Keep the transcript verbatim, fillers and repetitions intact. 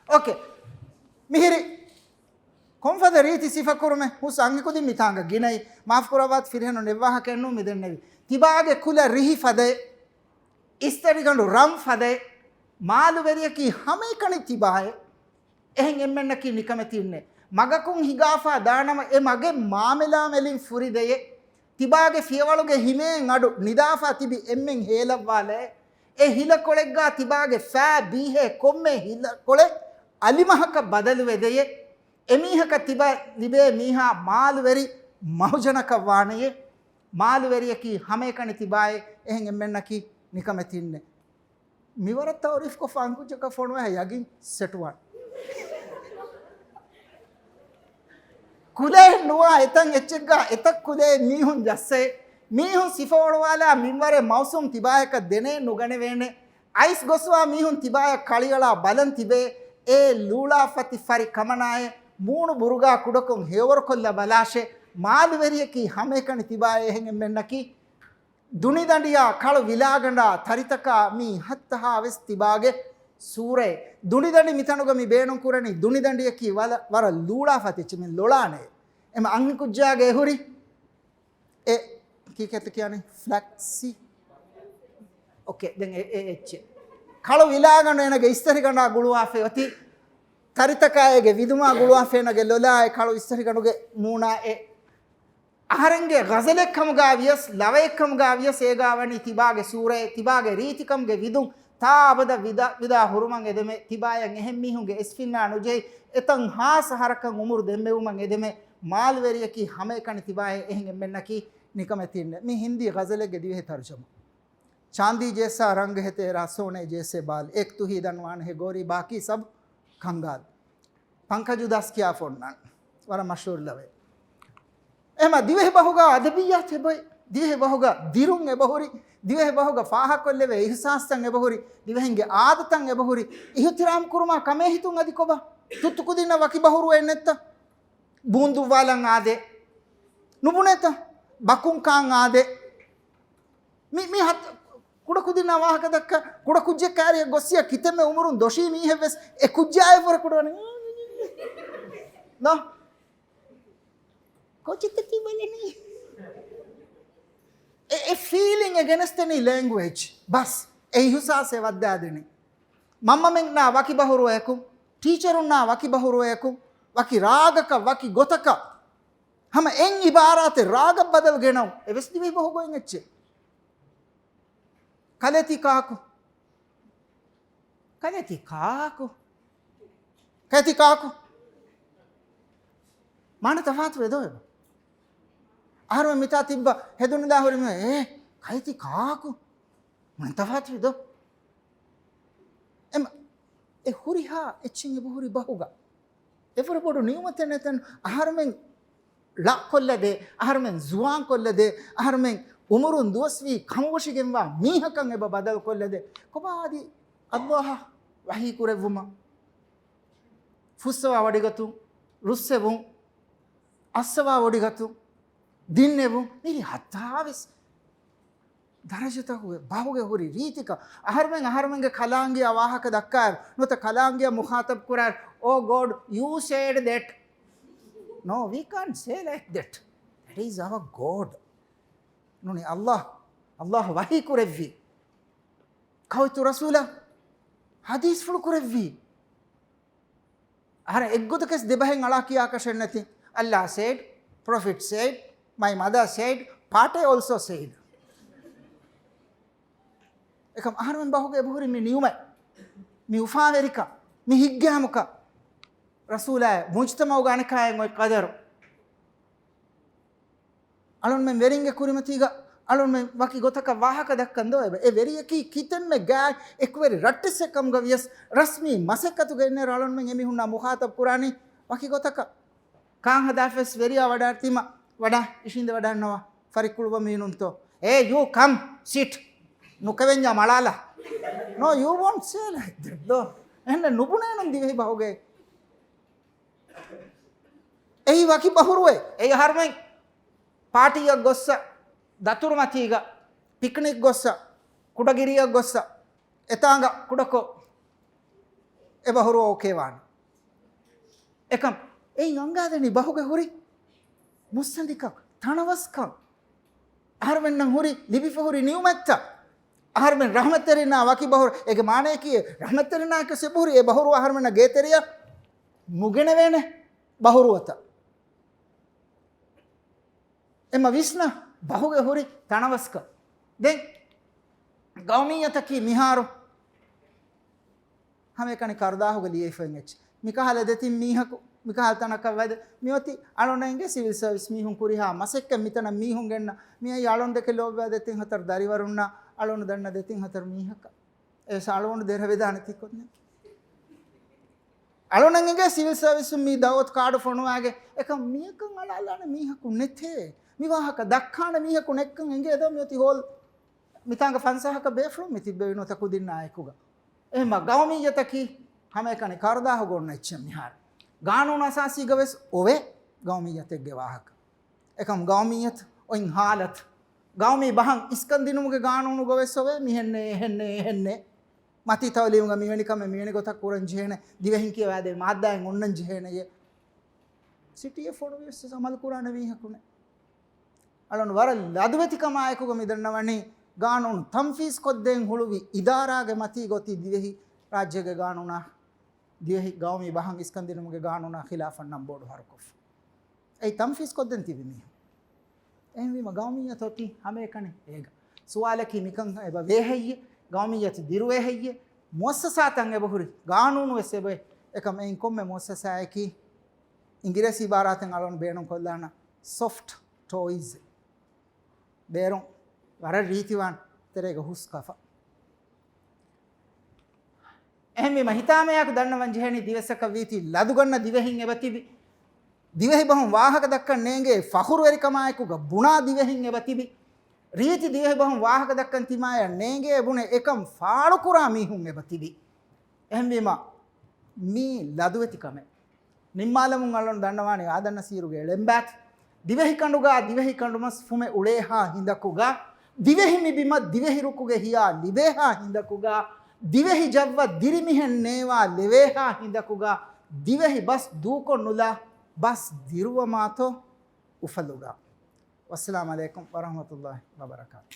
އޯކޭ. މިހިރި ކޮންފަދަ ރީތި ސިފަކުރުމެއް؟ ހުސް އަންހެކުދިން މިތާނގަ ގިނައީ. މާފުކުރައްވާތި، ފިރިހެނުން އެއްވާހަކައެއްނޫން މިދެންނެވި. ތިބާގެ ކުލަ ރިހި ފަދައެއް، އިސްތަށިގަނޑު ރަން ފަދައެއް، މާލުވެރިޔަކީ ހަމައެކަނި ތިބާއެއް. އެހެން އެންމެންނަކީ ނިކަމެތީންނެއް. މަގަކުން ހިނގާފާ ދާނަމަ، އެ މަގެއް މާމެލާމެލިން ފުރި ދެޔެއް. ތިބާގެ ފިޔަވަޅުގެ ހިމޭން އަޑު ނިދާފާ ތިބި އެންމެން ހޭލައްވާލައެއް. އެ ހިލަކޮޅެއްގާ ތިބާގެ ފައި ބީހޭ ކޮންމެ ހިލަކޮޅެއް އަލިމަހަކަށް ބަދަލުވެދެޔެ. އެމީހަކަށް ތިބާ ލިބޭ މީހާ މާލުވެރި މަހުޖަނަކަށް ވާނެޔެ. މާލުވެރިޔަކީ ހަމައެކަނި ތިބާއެއް. އެހެން އެންމެންނަކީ ނިކަމެތީންނެއް. މިވަރަށް ތައުރީފްކޮށްފަ އަންކުއްޖަކަށް ފޮނުވާ ޔަގީން ސެޓުވާން. ކުލައެއް ނުވާ އެތަން އެއްޗެއްގާ އެތައް ކުލައެއް މީހުން ޖައްސައެ. މީހުން ސިފައޮޅުވާލާ މިންވަރެއް މައުސޫމް ތިބާޔަކަށް ދެނޭ ނުގަނެވޭނެ. އައިސް ގޮސްވާ މީހުން ތިބާޔަށް ކަޅިއަޅާ ބަލަން ތިބޭ. އޭ ލޫޅާފަތި ފަރި ކަމަނާއޭ، މޫނު ބުރުގާ ކުޑަކޮށް ހެޔޮވަރުކޮށްލަ ބަލާށޭ. މާލުވެރިޔަކީ ހަމައެކަނި ތިބާއޭ. އެހެން އެންމެންނަކީ ދުނިދަނޑިޔާ ކަޅު ވިލާގަނޑާ ތަރިތަކާ މީ ހައްތަހާ ވެސް ތިބާގެ ސޫރައެއް. ދުނިދަނޑި މިތަނުގަ މި ބޭނުން ކުރަނީ ދުނިދަނޑިޔަކީ ވަލަ-، ވަރަށް ލޫޅާފަތި އެއްޗެއް، މި ލޮޅާނެ. އެމަ އަންހެކުއްޖާގެ އެހުރި އެ ކީކޭތަ ކިޔާނީ؟ ފްލެކްސީ. އޯކޭ، ދެން އެ، އެ އެއްޗެއް. ކަޅު ވިލާގަނޑު އޭނަގެ އިސްތަށިގަނޑާ ގުޅުވާފައި އޮތީ، ތަރިތަކާ އޭގެ ވިދުމާ ގުޅުވާފައި އޭނަގެ ލޮލާ އެ ކަޅު އިސްތަށިގަނޑުގެ މޫނާ އެ އަހަރެންގެ ޣަޒަލެއް ކަމުގާ ވިޔަސް، ލަވައެއް ކަމުގާ ވިޔަސް އޭގާ ވަނީ ތިބާގެ ސޫރައެއް، ތިބާގެ ރީތިކަމުގެ ވިދުން ތާ އަބަދަށް ވިދާ، ވިދާ ހުރުމަށް އެދެމެ، ތިބާޔަށް އެހެން މީހުންގެ އެސްފިންނާ ނުޖެހި، އެތަން ހާސް އަހަރަކަށް އުމުރު ދެންމެވުމަށް އެދެމެ، މާލުވެރިޔަކީ ހަމައެކަނި ތިބާއޭ، އެހެން އެންމެންނަކީ ނިކަމެތީންނެއް. މި ހިންދީ ޣަޒަލެއްގެ ދިވެހި ތަރުޖަމާ. ޗާންދީ ޖޭސާ ރަންގް ހޭ ތޭރާ، ސޯނޭ ޖޭސޭ ބާލް، އެކް ތު ހީ ދަންވާން ހޭ ގޯރީ ބާކީ ސަބް ކަންގާލް. ޕަންކަޖު ދާސް ކިޔާފަ އޮންނާނެ. ވަރަށް މަޝްހޫރު ލަވައެއް. އެހެމަ ދިވެހި ބަހުގަ އަދަބިއްޔާތު އެބައޮތް. ދިވެހި ބަހުގަ ދިރުން އެބަހުރި. ދިވެހި ބަހުގަ ފާހަކޮށްލެވޭ އިހުސާސްތައް އެބަހުރި. ދިވެހިންގެ އާދަތައް އެބަހުރި. އިހުތިރާމް ކުރުމާ ކަމޭ ހިތުން އަދި ކޮބާ؟ ތުއްތު ކުދިންނަށް ވަކި ބަހުރުވައެއް ނެއްތަ؟ ބޫން ދުއްވާލަން އާދޭ. ނުބުނޭތަ؟ ބަކުން ކާން އާދޭ. މި، މި ހަތް، ކުޑަކުދިންނާ ވާހަކަ ދައްކާ، ކުޑަކުއްޖެއް ކާރިއަށް ގޮއްސިޔަ ކިތަންމެ އުމުރުން ދޮށީ މީހެއް ވެސް އެ ކުއްޖާ އެއްވަރަށް ކުޑަވަނީ. ނޯ. ކޯޗެއްތަ ތި ބަލަނީ؟ އެ، އެ ފީލިން އެ ގެނެސްދެނީ ލޭންގުއޭޖް. ބަސް. އެ އިހުސާސް އެ ވައްދާދެނީ. މަންމަމެންނާ ވަކި ބަހުރުވަޔަކުން، ޓީޗަރުންނާ ވަކި ބަހުރުވަޔަކުން، ވަކި ރާގަކަށް، ވަކި ގޮތަކަށް. ހަމަ އެއް އިބާރާތެއް ރާގަށް ބަދަލު ގެނައުން. އެވެސް ދިވެހި ބަހުގައި އެއްޗެއް. ކަލޭ ތި ކާކު؟ ކަލޭ ތި ކާކު؟ ކަލޭ ތި ކާކު؟ މާނަ ތަފާތު ވެދޯ އެބަ؟ އަހަރުމެން މިތާ ތިއްބަ ހެދުނުދާ ހުރި މި، އޭ، ކަލޭ ތި ކާކު؟ މާނަ ތަފާތު ވެދޯ؟ އެމަ، އެ ހުރިހާ އެއްޗެއް އެބަހުރި ބަހުގަ. އެވަރު ބޮޑު ނިޢުމަތެއް ނެތެން އަހަރުމެން ޅަ ކޮށްލަދޭ، އަހަރުމެން ޒުވާން ކޮށްލަދޭ، އަހަރުމެން އުމުރުން ދުވަސްވީ ކަމުވޮށިގެންވާ މީހަކަށް އެބަ ބަދަލު ކޮށްލަދޭ. ކޮބާ އަދި ﷲ އަށް ވަޙީ ކުރެއްވުމަށް، ފުއްސަވާ ވޮޑިގަތުން، ރުއްސެވުން، އައްސަވާ ވޮޑިގަތުން، ދިންނެވުން، މިރި ހައްތާވެސް ދަރަޖަތަކުގެ ބަހުގެ ހުރި ރީތިކަން. އަހަރުމެން އަހަރުމެންގެ ކަލާނގެއަށް ވާހަކަ ދައްކާއިރު، ނުވަތަ ކަލާނގެއަށް މުޚާޠަބް ކުރާއިރު، "Oh God, you said that." No, we can't say like that. That is our God. ނޫނީ ﷲ، ﷲ ވަޙީ ކުރެއްވީ. ކައުތު ރަސޫލަށް ޙަދީޘްފުޅު ކުރެއްވީ. އަހަރެން އެއްގޮތަކަސް ދެބަހެއް އަޅާ ކިޔާކަށެއް ނެތި. Allah said, Prophet said, my mother said, ޕާޓޭ also said. އެކަމް އަހަރުމެން ބަހުގެ އެބަހުރި މި ނިޢުމަތް، މި އުފާވެރިކަން، މި ހިތްގައިމުކަން، ރަސޫލާއި މުޖްތަމަޢުގެ އަނެކާއިން އޮތް ޤަދަރު. އަޅުންމެން ވެރިންގެ ކުރިމަތީގަ އަޅުންމެން ވަކި ގޮތަކަށް ވާހަކަ ދައްކަން ދޯ އެބަ؟ އެ ވެރިޔަކީ ކިތަންމެ ގާތް އެކުވެރި ރައްޓެއްސެއް ކަމުގަ ވިޔަސް، ރަސްމީ މަސައްކަތުގަ އިންނައިރު އަޅުންމެން އެމީހުންނާ މުޚާޠަބް ކުރާނީ ވަކި ގޮތަކަށް. ކާން ހަދާފަވެސް ވެރިޔާ ވަޑާއިރު ތިމަ ވަޑާ، އިށީނދެ ވަޑާންނަވާ. ފަރިއްކުޅުވަމީނުންތޯ؟ އޭ، you come, sit. ނުކެވެންޏާ މަޅާލާ. No, you won't say like that, though. އެހެންނަ ނުބުނޭނުން ދިވެހި ބަހުގައި. އެއީ ވަކި ބަހުރުވެ. އެއީ އަހަރުމެން ޕާޓީއަށް ގޮއްސަ، ދަތުރުމަތީގަ ޕިކްނިކް ގޮއްސަ، ކުޑަގިރިއަށް ގޮއްސަ، އެތާނގަ ކުޑަކޮށް އެ ބަހުރު އޯކޭ ވާނެ. އެކަމް އެއިން އަންގާދެނީ ބަހުގެ ހުރި މުއްސަނދިކަން، ތަނަވަސްކަން. އަހަރުމެންނަށް ހުރި، ލިބިފަ ހުރި ނިޢުމަތްތައް. އަހަރުމެން ރަޙްމަތްތެރިންނާ ވަކި ބަހުރު، އޭގެ މާނަޔަކީ ރަޙްމަތްތެރިންނާއެކު އެބަހުރި އެ ބަހުރު އަހަރުމެންނަށް ގޭތެރެއަށް ނުގެނެވޭނެ ބަހުރުވަތަށް. އެމަ ވިސްނަ ބަހުގެ ހުރި ތަނަވަސްކަން. ދެން ގައުމިއްޔަތަކީ މިހާރު ހަމައެކަނި ކަރުދާހުގަ ލިޔެފައި އެއްޗެއް. މިކަހަލަ ދެތިން މީހަކު، މިކަހަލަ ތަނަކަށް ވަދެ، މިއޮތީ އަޅުންނަށް އެނގޭ ސިވިލް ސަރވިސް މީހުން ކުރިހާ މަސައްކަތް މިތަނަށް މީހުން ގެންނަ، މިއައީ އަޅުން ދެކެ ލޯބިވާ ދެތިން ހަތަރު ދަރިވަރުންނާ، އަޅުން ދަންނަ ދެތިން ހަތަރު މީހަކަށް. އެ އަޅުން ދެރަވެދާނެ ތިކޮންނެ. އަޅުންނަށް އެނގޭ ސިވިލް ސަރވިސުން މި ދައުވަތު ކާޑު ފޮނުވާގެ، އެކަމް މިޔަކަން އަޅާލާނެ މީހަކު ނެތޭ. މި ވާހަކަ ދައްކާނެ މީހަކު ނެއްކަން އެނގޭ ދޯ މިއޮތީ ހޯލް މިތާނގަ ފަންސާހަކަށް ބޭފުޅުން މި ތިއްބެވި ނުވަތަ ކުދިންނާ އެކުގަ. އެހެންމަ ގައުމިއްޔަތަކީ ހަމައެކަނި ކަރުދާހުގަ އޮންނަ އެއްޗެއް މިހާރު. ގާނޫނު އަސާސީގަ ވެސް އޮވޭ ގައުމިއްޔަތެއްގެ ވާހަކަ. އެކަމް ގައުމިއްޔަތު އޮތް ހާލަތު، ގައުމީ ބަހަށް އިސްކަންދިނުމުގެ ގާނޫނުގަ ވެސް އޮވޭ މިހެންނޭ، އެހެންނޭ، އެހެންނޭ. މަތީ ތައުލީމުގަ މިވެނި ކަމެއް މިވެނި ގޮތަށް ކުރަން ޖެހޭނެ، ދިވެހިން ކިޔަވާދޭ މާއްދާއެއް އޮންނަން ޖެހޭނެޔޭ. ސިޓީއެއް ފޮނުވި ވެސް އަމަލު ކުރާނެ މީހަކު ނެތް. އަޅުން ވަރަށް ލަދުވެތިކަމާއެކުގަ މި ދަންނަވަނީ، ގާނޫނު ތަންފީޒް ކޮށްދޭން ހުޅުވި އިދާރާގެ މަތީގަ އޮތީ ދިވެހި ރާއްޖޭގެ ގާނޫނާ، ދިވެހި ގައުމީ ބަހަށް އިސްކަންދިނުމުގެ ގާނޫނާ ޚިލާފަށް ނަން ބޯޑު ހަރުކޮށްފަ. އެއީ ތަންފީޒް ކޮށްދޭން ތިބި މީހުން. އެހެންވީމަ ގައުމިއްޔަތު އޮތީ ހަމައެކަނި އޭގަ. ސުވާލަކީ މިކަން އެބަ ވޭ ހެއްޔޭ؟ ގައުމިއްޔަތު ދިރުވޭ ހެއްޔޭ؟ މުއައްސަސާތައް އެބަހުރި ގާނޫނު ވެސް އެބައޮތް. އެކަމް އެއިން ކޮންމެ މުއައްސަސާއަކީ އިނގިރޭސި އިބާރާތެއް އަޅުން ބޭނުން ކޮށްލާނަ ސޮފްޓް ޓޯއިޒް. ބޭރުން ވަރަށް ރީތިވާން ތެރޭގަ ހުސް ކަފަ. އެހެންވީމަ ހިތާމަޔާއެކު ދަންނަވަން ޖެހެނީ ދިވެއްސަކަށް ވީތީ ލަދުގަންނަ ދިވެހިން އެބަތިބި. ދިވެހި ބަހުން ވާހަކަ ދައްކަން ނޭނގޭ ފަޚުރުވެރިކަމާއެކުގަ ބުނާ ދިވެހިން އެބަތިބި. ރީތި ދިވެހި ބަހުން ވާހަކަ ދައްކަން ތިމާޔަށް ނޭނގޭ ބުނެ އެކަން ފާޅުކުރާ މީހުން އެބަތިބި. އެހެންވީމަ މީ ލަދުވެތި ކަމެއް. ނިންމާލަމުން އަޅުން ދަންނަވާނީ އާދަން ނަސީރުގެ އެޅެންބާތު. ދިވެހި ކަނޑުގަ ދިވެހި ކަނޑުމަސް ފުމެ އުޅޭހާ ހިނދަކުގަ، ދިވެހި މި ބިމަށް ދިވެހި ރުކުގެ ހިޔާ ލިބޭހާ ހިނދަކުގަ، ދިވެހި ޖައްވަށް ދިރިމިހެން ނޭވާ ލެވޭހާ ހިނދަކުގަ، ދިވެހި ބަސް ދޫކޮށް ނުލާ ބަސް ދިރުވަމާތޯ އުފަލުގަ. ވައްސަލާމް ޢަލައިކުމް ވަރަޙްމަތުﷲި ވަބަރަކާތު.